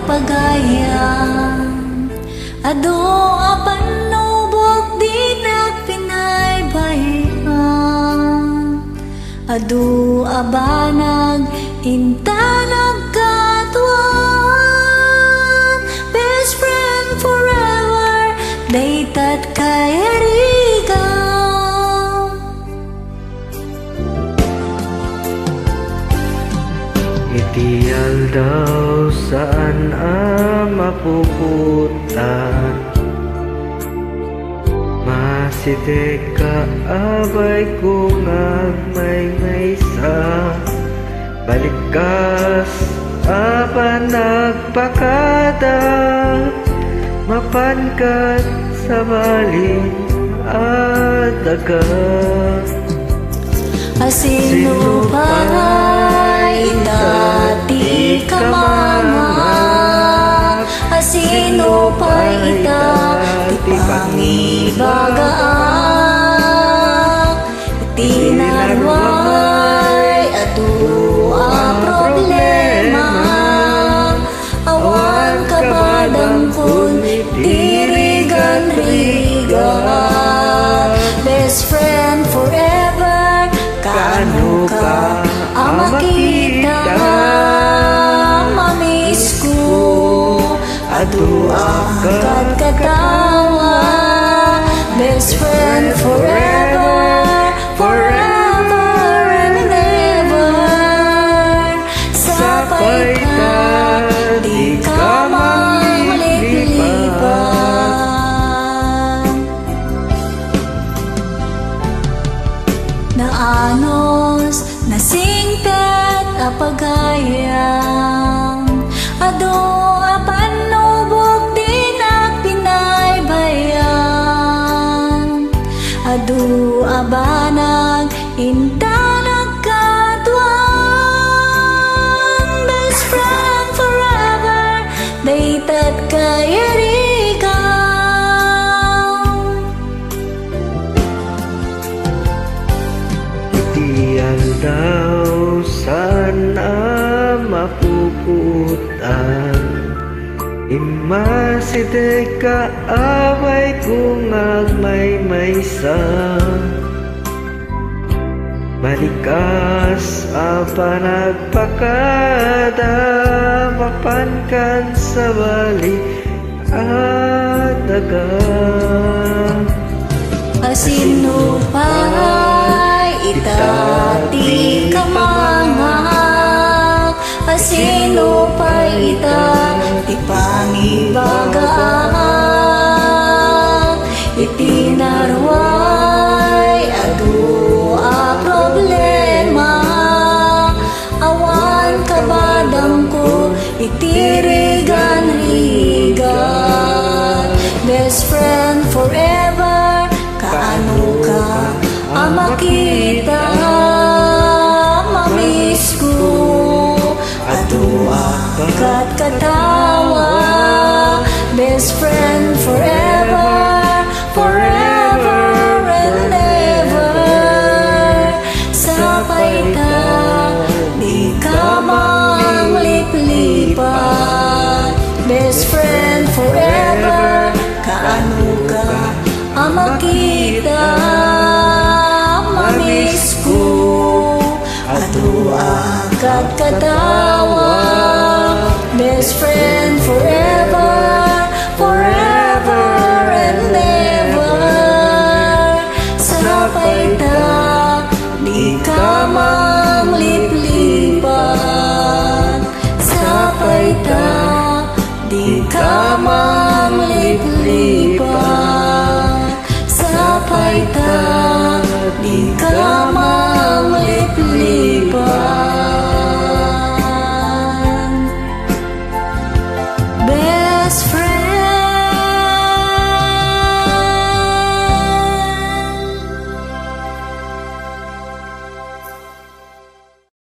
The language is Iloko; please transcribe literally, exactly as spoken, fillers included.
Pagayam, adu a pannubok dinak pinaybay-an. Adu a banag inta nagkatuan. Best friend forever, daytat kayarigan. Iti aldaw saan a mapuputan, masitek ka, abayko nga agmaymaysa. Balikas a panagpakada, mapankan sabali a daga. Asino pay ita ti kamanga? Asino pay ita ti pangibagaak? Iti narway adu a problema, awan kabadangkon ti rigan-rigat. Best friend forever, kaano ka a makita? Mamisko, adu a katkatawa. Best friend forever, forever and ever. Sapay ta, di ka mangliplipan. Naanos, nasingpet a pagayam, adu a pannubok dinak pinaybayan. Adu a banag inta nagkatuan. Best friend forever, daytat kayarigan. Iti aldaw saan a mapuputan, immasideg ka, abayko nga agmaymaysa. Balikas a panagpakada, mapankan sabali a daga. Asino pay ita ti kamangak? Asino pay ita ti pangibagaak? Iti narway adu a problema, awan kabadangko iti rigan-rigat. Best friend forever, kaano ka a makita? Mamisko, adu a katkatawa. Best friend forever, forever and ever. Sapay ta, di ka mangliplipat. Best friend forever, kaano ka a makita? Mamisko, adu a katkatawa.